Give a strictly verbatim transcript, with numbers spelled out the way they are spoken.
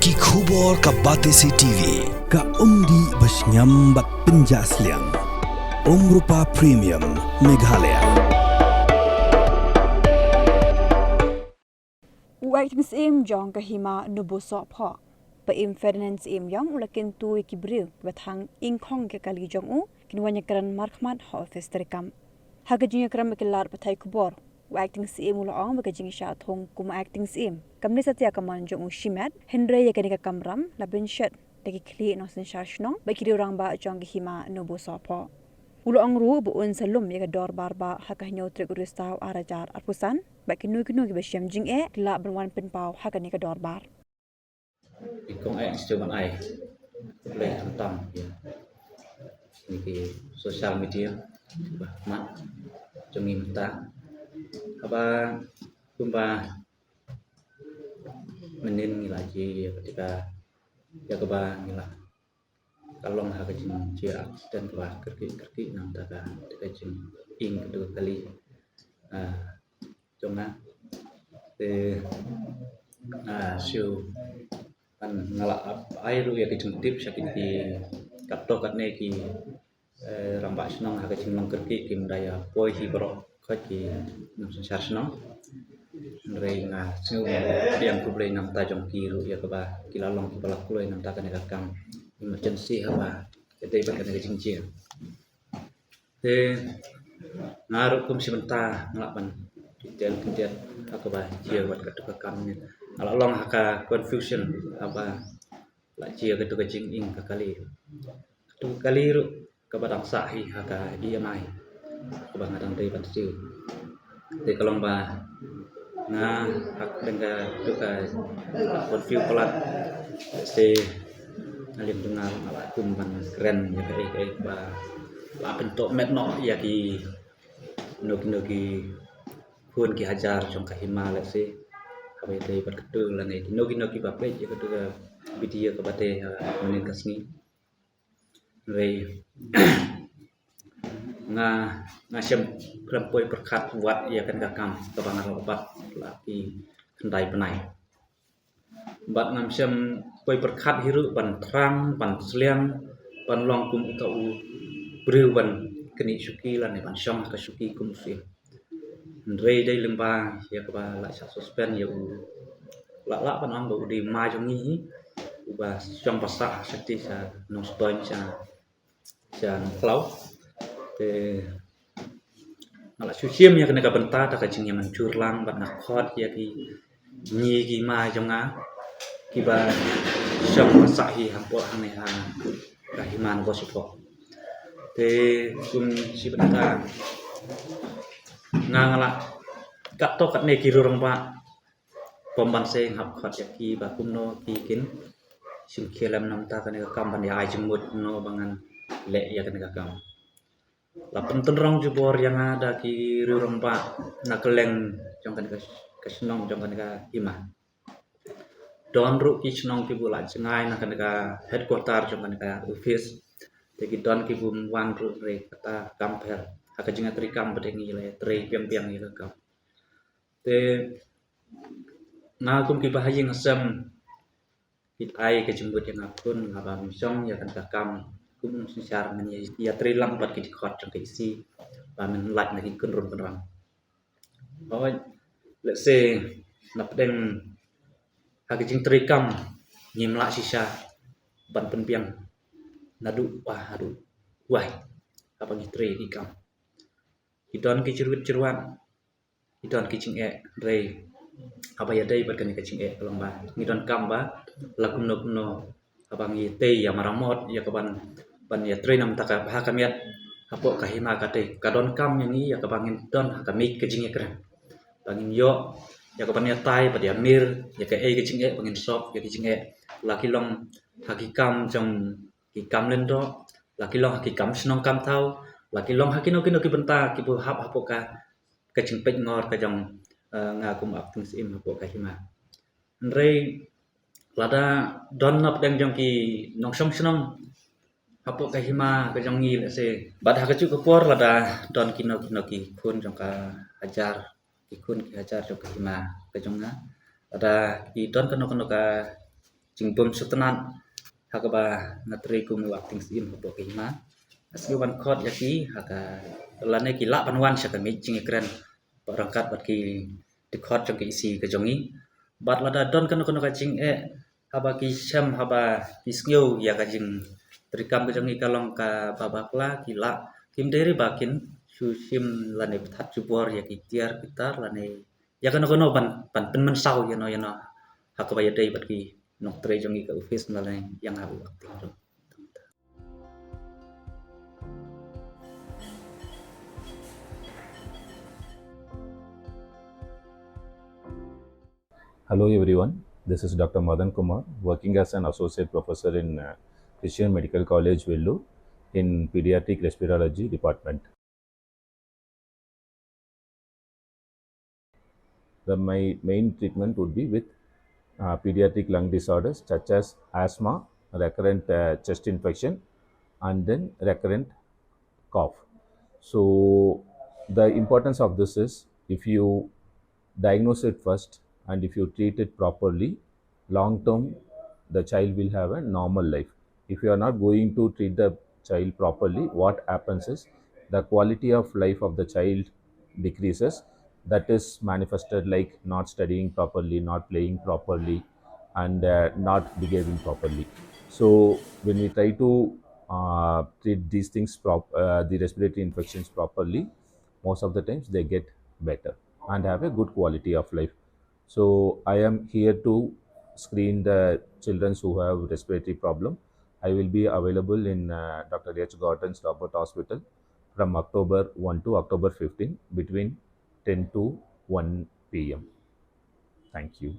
Ki khubor ka Batesi T V, ka umdih ba shngiam bad pynjah sliang. Umrupa Premium, Meghalaya. U Acting Syiem jong ka Hima Nobosohphoh, Bah Im Ferdinand Syiemiong, u la kyntu ïa ki briew ba thang ingkhong ïa ka kali jong u, kin wan ïakren markhmat ha office treikam. Ha ka jingïakren bad ki lad pathai khubor, u Acting Syiem u la ong ba ka jingshah thung kum u Acting Syiem kam dei satia ka mon jong u shimet, hynrei ïa kane ka kamram la pynshet da ki khlieh nongsynshar shnong bad ki riew rangbah jong ka Hima Nobosohphoh. U la ong ruh ba un sa lum ïa ka dorbar bah ha ka hynñiew tarik u Risaw ar hajar arphew san, bad kino kino kiba shem jingeh ki lah ban wan pynpaw ha kane ka dorbar. Ki kong ai, shu ban ai khublei khamtam ïa kine ki social media ba mat jong ngi mynta. Haba kumba mynnin ngi la jia ïa kata ka, ïa kaba ngi la, ka long ha ka jingjia accident kaba kyrkieh kyrkieh na ka bynta ka, ka jinging katu ka kali, ah, jong nga. Te, ah, shu ban, nga la ap ai ruh ïa ka jingtip sha kine ki, katto katne ki, eh, rangbah shnong ha ka jinglong kyrkieh kim da ïa poi hi baroh, khublei ki nongsynshar shnong. Hynrei nga sngew pdiang khublei na ka bynta jong ki ruh ïa kaba ki la long kiba la kloi na ka bynta kane ka kam emergency haba ïadei bad kane ka jingjia. Te nga ruh kum shi bynta nga lah ban detail khyndiat ha kaba jia bad katu ka kam ne. Nga la long ha ka confusion haba la jia katu ka jinging ka kali. Katu ka kali ruh kaba dang sah hi ha ka E M I kaba nga dang dei ban siew. Te ka long ba nga hap dang ka, tu ka, confuse palat. Te nga lim tu nga, nga la kum ban kren ïa kaei kaei ba la pyntoh met noh ïa kino kino ki khun ki hajar jong ka Hima, let's say. Haba ïadei bad katu lane kino kino kiba peit ïa katu ka video kaba dei, uh, mynnin ka sngi. Hynrei nga, nga shem khlem poi pyrkhat wat ïa kane ka kam kaba nga la bat la ki khyndai bnai. Bad ngam shem poi pyrkhat hi ruh ban thrang, ban sliang, ban long kum uta u briew ban knieh shuki lane ban shong ha ka shuki kum u syiem. Hynrei dei lyngba ïa kaba la shah suspend ïa u, la lah ban ong ba u dei ma jong ngi hi, uba shong ba sah ha shatei sha Nongstoiñ sha, sha Nongkhlaw. Te nga la shu shim ïa kane ka bynta da ka jingïamynjur lang bad nga khot ïa kine ki ma jong nga kiba shong ba sah hi hapoh hangne ha ka Hima Nobosohphoh. Te kum shi bynta nga, nga la katto katne ki riew rangbah pom ban seng hap khot ïa ki ba kumno ki kin shim khia lem na ka bynta kane ka kam, ban ïa ai jingmut kumno ba ngan leh ïa kane ka kam. La pyntynrong jubor ïa nga da ki riew rangbah na kylleng jong kane ka, ka shnong jong kane ka Hima. Don ruh ki shnong kiba la jngai na kane ka headquarter jong kane ka office. Te ki don kiba wan ruh, hynrei kata kam pher ha ka jingïatreikam ba dei ngi la ïatrei biang biang ïa ka kam. Te nga kum kiba ha ïing ha sem, ki ai ka jingmut ïa nga khun, nga ba ngin shong ïa kane ka kam kum u nongsynshar, ngin ïatrei lang bad ki dkhot jong ka E C ba ngin lait na ki kynrung kynrang. Hooid, let's say, na pdeng ha ka jingtreikam ngim lah shisha ban pynbiang naduh wah haduh wai haba ngi trei ki kam. Ki don ki jyrwit jyrwat, ki don ki jingeh, hynrei haba ïadei bad kane ka jingeh ka long ba ngi donkam ba la kumno kumno haba ngi tei ïa maramot ïa ka ban, ban ïatrei na ka bynta ka bha ka miat hapoh ka Hima, ka dei ka donkam ïa ngi ïa kaba ngin don ha ka miej ka jingïakren, ba ngin ïoh ïa ka ban ïatai bad ïamir ïa kaei ka jingeh, ba ngin sop ïa ka jingeh, la ki long ha ki kam jong ki kam lyngdoh, la ki long ha ki kam shnong kam thaw, la ki long ha kino kino ki bynta kiba hap hapoh ka, ka jingpeit ngor ka jong, eh, nga kum u Acting Syiem hapoh ka Hima. Hynrei lada don na pdeng jong ki nongshong shnong hapoh ka Hima ka jong ngi, let's say, bad ha kajuh ka por lada don kino kino ki khun jong ka hajar, ki khun ki hajar jong ka Hima ka jong nga, lada ki don kano kano ka jingbym sngewtynnad ha kaba nga trei kum u acting syiem hapoh ka hima. Nga sngew ban khot ïa ki ha ka lane ki lah ban wan sha ka miej jingïakren bad ryngkat bad ki dkhot jong ka ECE ka jong ngi. Bad lada don kano kano ka jingeh haba ki shem, haba ki sngew ïa ka jingtreikam ka jong ngi ka long kaba bakla, ki lah, kim dei ruh ba kin shu shim lane pynthat jubor ïa ki tiar ki tar lane ïa kano kano ban, ban pynmynsaw ïano ïano ha kaba ïadei bad ki nongtrei jong ngi ka office lane ïa nga u acting ruh. Hello everyone, this is Doctor Madan Kumar, working as an associate professor in uh, Christian Medical College, Vellore, in pediatric respirology department. The, my main treatment would be with uh, pediatric lung disorders such as asthma, recurrent uh, chest infection, and then recurrent cough. So the importance of this is, if you diagnose it first and if you treat it properly, long term the child will have a normal life. If you are not going to treat the child properly, what happens is the quality of life of the child decreases. That is manifested like not studying properly, not playing properly, and uh, not behaving properly. So when we try to uh, treat these things, prop- uh, the respiratory infections properly, most of the times they get better and have a good quality of life. So I am here to screen the children who have respiratory problem. I will be available in uh, Doctor H Gordon's Robert Hospital from October one to October fifteen between ten to one p.m. Thank you.